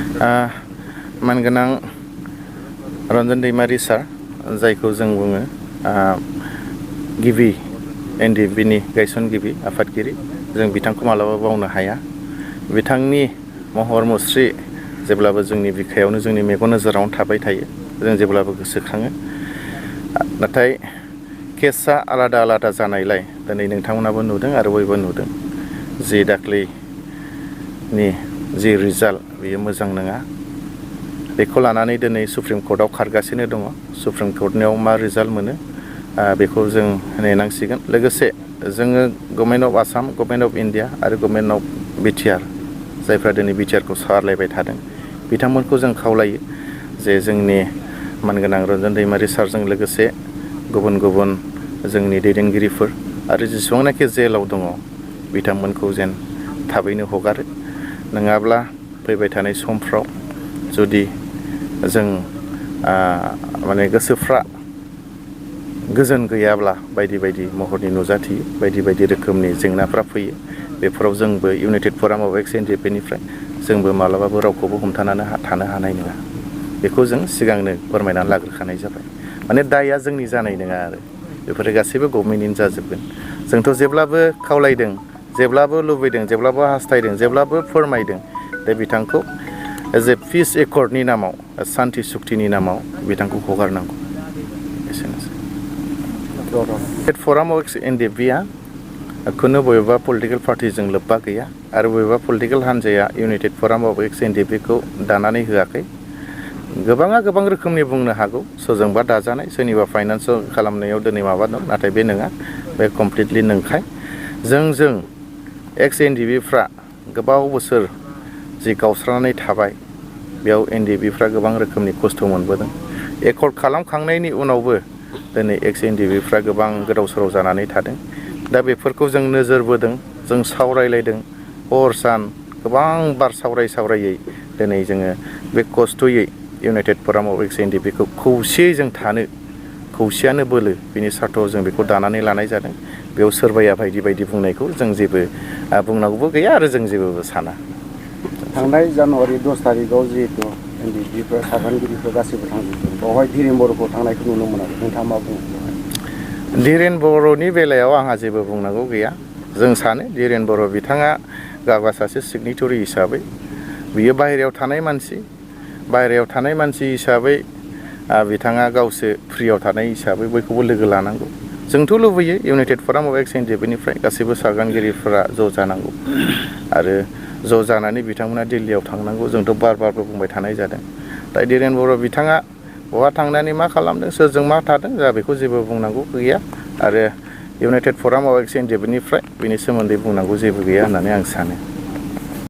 मानगोनां रन्जन दैमारि सार जायखौ जों बुङो गिबि NDFB नि गायसनगिरि आफादगिरि जों बिथांखौ मालाबा बावनो हाया। बिथांनि महर मुस्रि जेब्लाबो जोंनि बिखायावनो जोंनि मेगन नोजोरावनो थाबाय थायो। जों जेब्लाबो गोसोखाङो। नाथाय केसआ आलादा आलादा जानायलाय दिनै नोंथांमोनाबो नुदों आरो बयबो नुदों जे दाख्लैनि जि रिजाल्ट बेयो मोजां नङा। बेखौ लानानै दिनै सुप्रिम कर्टआव खारगासिनो दङ। सुप्रिम कर्टनियाव मा रिजाल्ट मोनो बेखौ जों नेनांसिगोन। लोगोसे जोङो government of Assam, government of India आरो गभर्नमेन्ट अफ बिटिआर जायफ्रा दिनै बिटिआरखौ सालायबाय थादों बिथांमोनखौ जों खावलायो जे जोंनि मानगोनां रन्जन दैमारि सारजों लोगोसे गुबुन गुबुन जोंनि दैदेनगिरिफोर आरो जेसेबांनाखि जेलाव दङ बिथांमोनखौ जेन थाबैनो हगारो। नङाब्ला फैबाय थानाय समफ्राव जुदि जों माने गोसोफ्रा गोजोन गैयाब्ला बायदि बायदि महरनि नुजाथियो, बायदि बायदि रोखोमनि जेंनाफ्रा फैयो। बेफोराव जोंबो इउनाइटेड फराम अफ एक्स NDFBनिफ्राय जोंबो मालाबाबो रावखौबो हमथानानै थानो हानाय नङा। बेखौ जों सिगांनो फोरमायनानै लाग्रोखानाय जाबाय। माने दायआ जोंनि जानाय नङा आरो बेफोरो गासैबो गभर्नमेन्टनिनो जाजोबगोन। जोंथ' जेब्लाबो खावलायदों, जेब्लाबो लुबैदों, जेब्लाबो हास्थायदों, जेब्लाबो फोरमायदों दा बिथांखौ एज ए पिस एकर्डनि नामाव, सान्ति सुक्तिनि नामाव बिथांखौ हगारनांगौ। एसेनोसै। फराम अफ NDFBआ खुनु बबेबा पलिटिकेल पार्टिजों लोब्बा गैया आरो बबेबा पलिटिकेल हान्जाया इउनाइटेड फराम अफ एक्स NDFBखौ दानानै होआखै। गोबाङा गोबां रोखोमनि बुंनो हागौ, सोरजोंबा दाजानाय, सोरनिबा फाइनान्स खालामनायाव दिनै माबा दं, नाथाय बे नङा। बे कमप्लिटलि नंखाय। जों एक्स NDFBफ्रा गोबाव बोसोर जि गावस्रानानै थाबाय बेयाव NDFBफ्रा गोबां रोखोमनि खस्थ' मोनबोदों। एकर्ड खालामखांनायनि उनावबो दिनै एक्स NDFBफ्रा गोबां गोदाव सोराव जानानै थादों। दा बेफोरखौ जों नोजोर बोदों, जों सावरायलायदों हर सान गोबां बार सावरायै दिनै जोङो बे खस्थ'यै इउनाइटेड फराम अफ एक्स NDFBखौ खौसेयै जों थानो, खौसेयानो बोलो बिनि सार्थआव जों बेखौ दानानै लानाय जादों। बेयाव सोरबाया बायदि बायदि बुंनायखौ जों जेबो बुंनांगौबो गैया आरो जों जेबो साना। थांनाय जानुवारि 10 तारिखआव जिहेतु NDFBफोर सागानगिरिफोर गासैबो थांजोबदों, बेवहाय धीरेन बर'खौ थांनायखौ नुनो मोनाखै। नोंथाङा मा बुङो? धीरेन बर'नि बेलायाव आंहा जेबो बुंनांगौ गैया। जों सानो धीरेन बर' बिथाङा गावहा सासे सिगनेटरि हिसाबै बियो बाहेरायाव थानाय मानसि हिसाबै बिथाङा गावसो फ्रियाव थानाय हिसाबै बयखौबो लोगो लानांगौ। जोंथ' लुबैयो इउनाइटेड फराम अफ एक्स NDFBनिफ्राय गासैबो सागानगिरिफोरा ज' जानांगौ आरो ज' जानानै बिथांमोना दिल्लीयाव थांनांगौ। जोंथ' बारबो बुंबाय थानाय जादों। दा धीरेन बर' बिथाङा बहा थांनानै मा खालामदों, सोरजों मा थादों, जा बेखौ जेबो बुंनांगौ गैया आरो इउनाइटेड फराम अफ एक्स NDFBनिफ्राय बेनि सोमोन्दै बुंनांगौ जेबो गैया होननानै आं सानो।